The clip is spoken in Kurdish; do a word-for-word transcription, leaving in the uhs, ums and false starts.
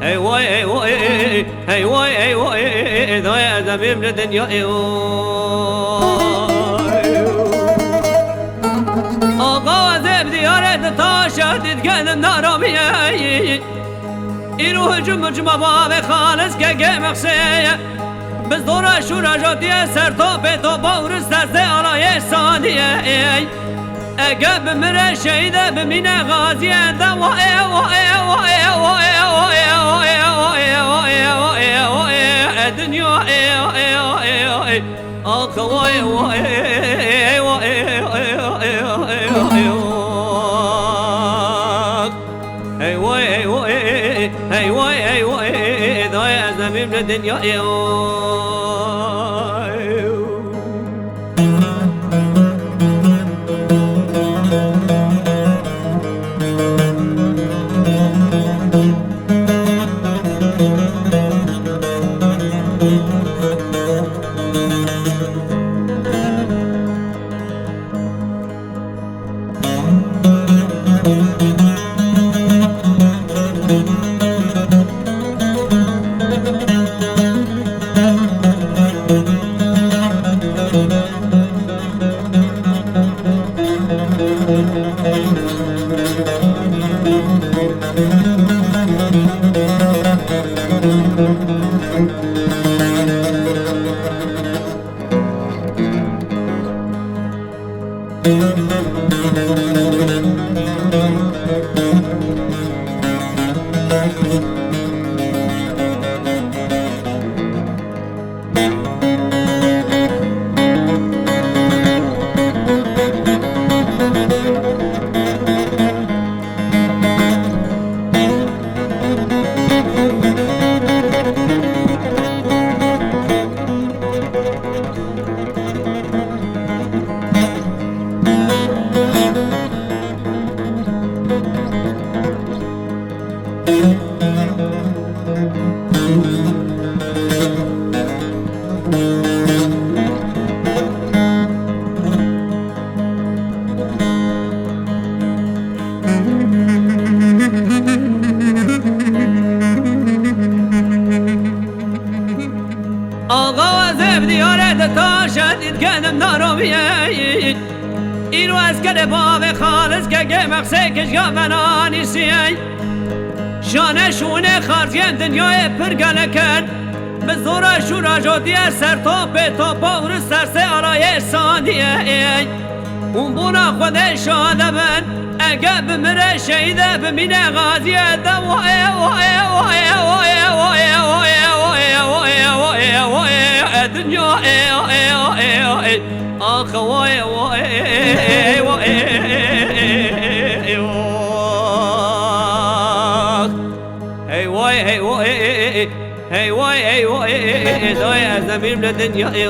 Hey vay, hey vay, hey vay, hey vay, hey vay, hey vay, hey vay, hey vay, hey vay, hey vay. Axa, ez ê bi diyarê di taşa dîtgenim naramiyê. Îro hicim hicima bavê xalis ke gê mexseye. Bi zora şûra jotiye ser topê topa û ser sê alayê sandiye. Ege bimire şehîde, bimîne xaziye de. E dinya, e, e, e, e, e, ax, vay, vay, vay, vay, vay. Hey vay, hey vay, hey vay, hey vay, dayê ez nemîm li dinyayê. Axa, ez ê bi diyarê de taşe dîtgenim naroviye. Îro ez kerê bavê xalis ke gê mexsê kişya venanîsiye. Şane şûnê xarziyên dinyayê pir gelek in. Bi zora şûra jotiye ser topê topa û ser sê alayê sandiye. Hûn bona Xwedê şade bin. Ege bimire şehîde, bimîne xaziye de. E dinya, e, e, e, e, e. Ax, vay, vay, vay, vay. Hey vay, hey vay, hey vay, hey vay, dayê ez nemîm li dinyayê.